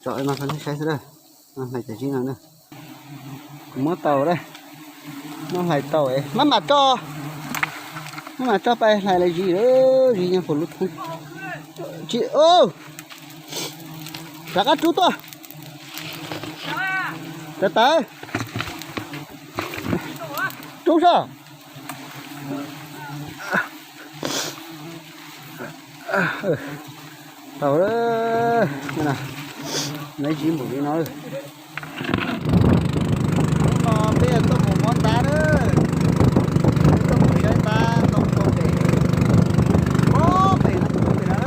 Tau no nej saib xwb, hlais cov zib no na. Kuv muab tau da, muab hlais tau, maj mam tso, maj mam tso pais hlais lawv zis, zis nyob puag lub thoob. Tsis, rov qab rub tuaj. Tawv tawv. Rub soj. Tau, neb zib npaum li no. Hnub no peb tuaj mus muab ntab na, peb tuaj mus saib ntab tau tau pem, ob pem no, pem no.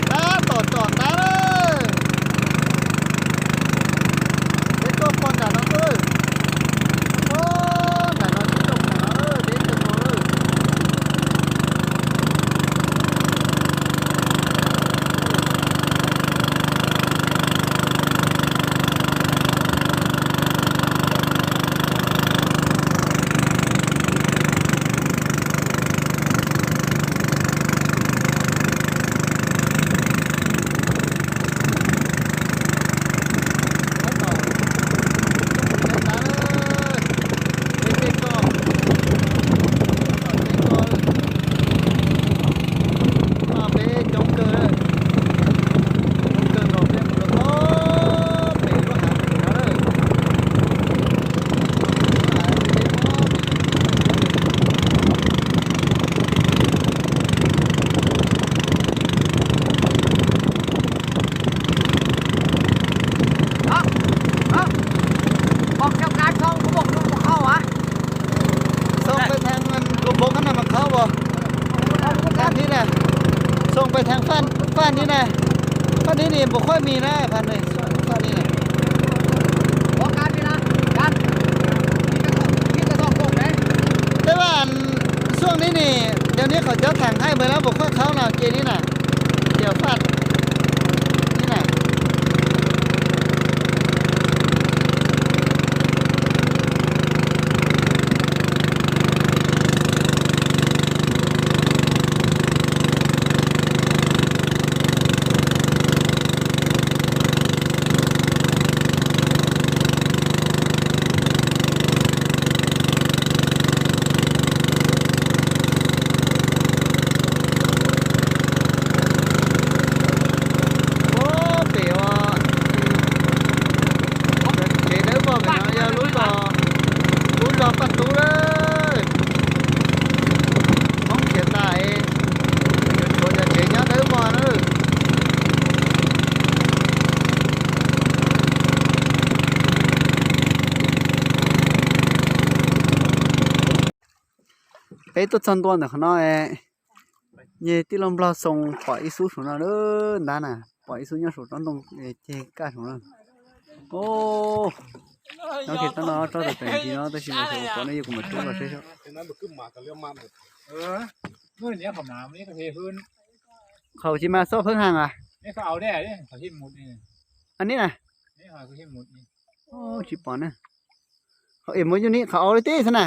Tab tom tsom ntab lawm. Peb tuaj pog nram no xwb. Pog nram no tsis tau nram no, peb tuaj pog lawm. Xoo pais thaaj kub npoo qab no mas khawb as. Thaaj thib na, xoo pais thaaj faj thib na, faj thib ni npum qhuav mis na, faj thib na. Tej vaj xuaj thib ni, yog neb qhov cov thaaj haib npawg na npum qhuav khawb no ces thib na, ces faj thib na. Ua pem ua, tsev dawb vog pem no yog lub zos, lub zos Paj Tub lawm. Hmoob khiav tas, yuav tshuav cov tsev nyob dawb vog na. Peb tuaj txog ntua ntawm qhov no, yog tij laug Nplog Xoo pom ib xub saum no, ntab na, pom ib xub nyob saum tsob ntoo ceg kaj saum no. Nyob kiag tsob no, tsob tawm tawm ntsis no tab sis mas saum no yog kuv mam rub los seb. Qhov tsis mas xob pheeb haas as. Nib na, tsis pom na. Qhov es muaj yug ni qhov au li tib xwb na.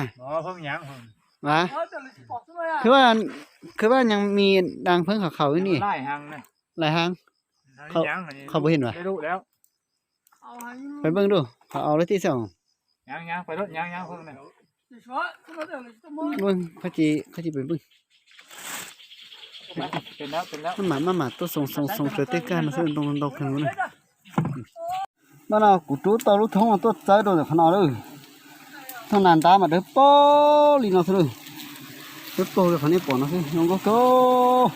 Khwv vaj nyas mis daas pheeb qhov khaus ni. Lais haas. Qhov puas him as? Peb npeej rau qhov au li tib xwb. Qhov tsis, qhov tsis peb npeej. Maj mam, maj mam tuaj xoo xoo xoo sawv tej kaj no xwb, ntoo ntau kawg na. Hnub no kuv rub tau lub thoob no tuaj txawb rau ntawm qhov no lawm. Thooj nas ntab mas dawb paug li no xwb lawm. Dawb paug li qhov nej pom no xwb, zoo nkauj kawg.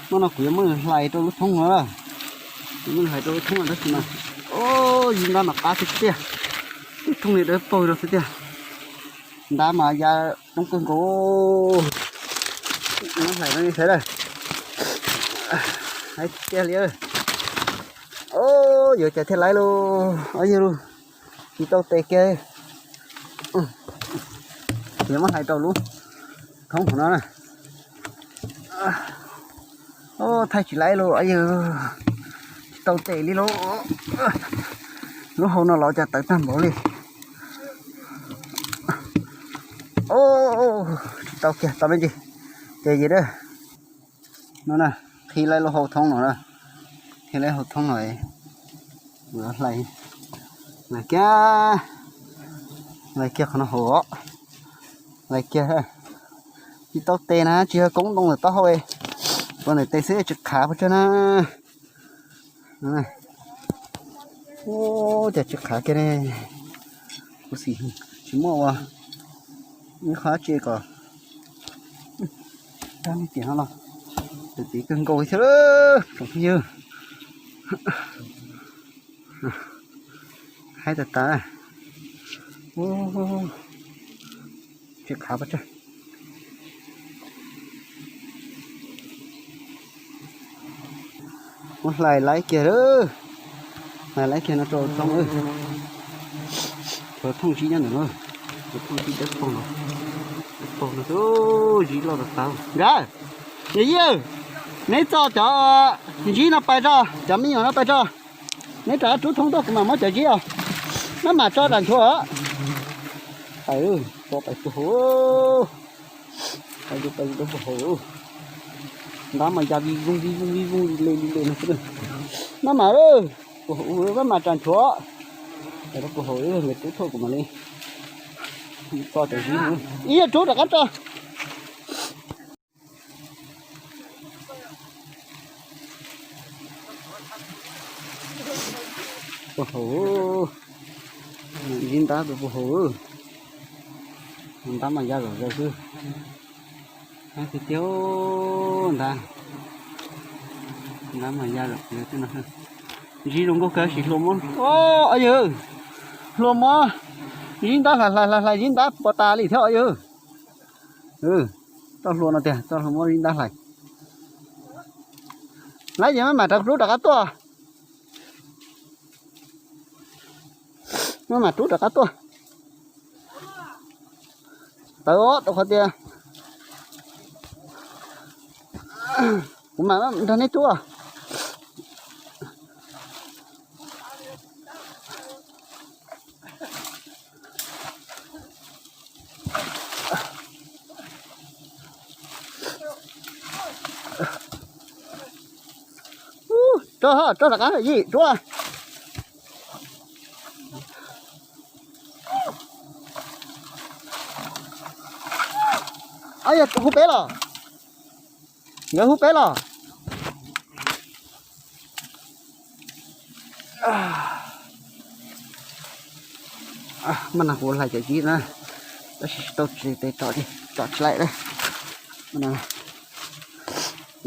Hnub no kuv yuav muab hlais rau lub thoob no, kuv muab hlais rau lub thoob no tab sis mas, o, yig ntab mas qab tiag tiag. Lub thoob li dawb paug no xwb tiag. Ntab mas ya coob kawg nkaus. Muab hlais rau nej saib lawm. Haib tiag li. O, yuav cas thiaj laib lauj, ob yawg lauj. Tsis tau tes kiag. Ces muab hlais rau lub thoob hauv no na. Thaij tsis laib lauj, yog tsis tau tes li lauj. Lub hau no los cas tawv tag npaum li. Tsis tau kiag tau me ntsis. Ces yim dab no na, qhib laib lub hau thoob no na, qhib laib hau thoob no, hlais, hlais kiag, hlais kiag qhov no hauv, hlais kiag. Tsis tau tes na, tsis yog koob ntoo ntawm taub hau, tua ntawm tes xwb tsis qhav pes tsawg na. Ua cas tsis qhav kiag ne. Kuv xav tsis muaj ua ib qho dab tsi kom tag li tiam no los, tus txiv kawg nkaus thiab tsoom phooj ywg. Haib tas tas. Tsis qhav pes tsawg. Muab hlais laib kiag lawm. Hlais laib kiag no rau thooj. Tshuav thooj zib nyob ntawm no. Tshuav thooj zib dawb paug no. Dawb paug no xwb, zib loj tas tas. Nkawd, yawm yij, neb txo cov zib no pais tso, cov me nyuam no pais tso. Neb rov qab rub thoob tuaj kuv mam muab cov zib os. Maj mam tso tsam nchuav. Pais, tso pais puag hauv. Pais, pais puag hauv. Ntab mas ya vij vooj vij vooj vij vooj li le li le no xwb. Maj mam, puag hauv, maj mam tsam nchuav. Pais rau puag hauv, nkawd rub thoob kuv mam li tso cov zib. Ib yam rub rov qab tso. Puag hauv, zib ntab puag hauv. Ntab mas ya zom zaws xwb. Tiag tiag, ntab, ntab mas ya zom zaws xwb no. Zib zoo nkauj kawg, sim hlua muab, o yawg, hlua muab zib ntab hlais hlais hlais hlais zib ntab puas tas li thiab o yawg. Txoj hlua no tiag, txoj hlua muab zib ntab hlais. Laib ces maj mam rov rub rov qab tuaj. Maj mam rub rov qab tuaj. Tawv os, rau qhov tias kuv mam nrog neb rub. Rub, rub rov qab yij rub. Yog tus hu peb los? Nkawd hu peb los? Maj mam kuv hlais cov zib na, tab sis tsis tau tes tsom, tsom tsis laim li.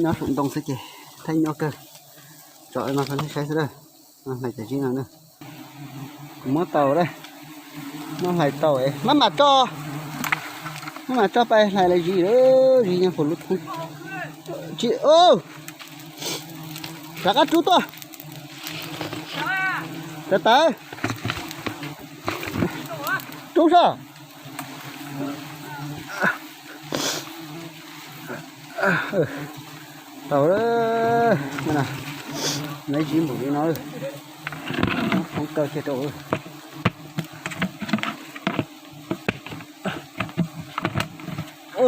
Nyob saum ntoo xwb ces thaij nyuaj kawg. Tsom no rau nej saib xwb lawm. Hlais cov zib no na. Kuv muab tau lawm. Muab hlais tau es maj mam tso, maj mam tso pais hlais lawv zib, zib nyob puag lub thoob. Tsis, rov qab rub tuaj. Tawv tawv. Rub soj. Tau, lawv zib npaum li no, thoob kaw kiag rau.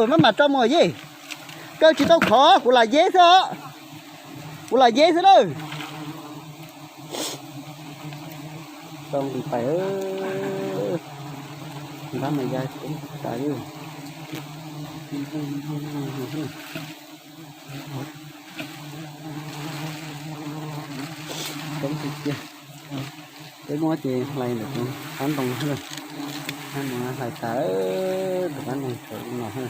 Maj mam tso mus yej. Kaw tsis tau khov, kuv lam yeb xwb os. Kuv lam yeb xwb lawm. Tau nqis pais, ntab mas ya tas li. Coob tiag tiag. Peb muab ces hlais ntawm tus qab ntoo xwb, qab ntoo hlais tas, tus qab ntoo tshuav li no xwb.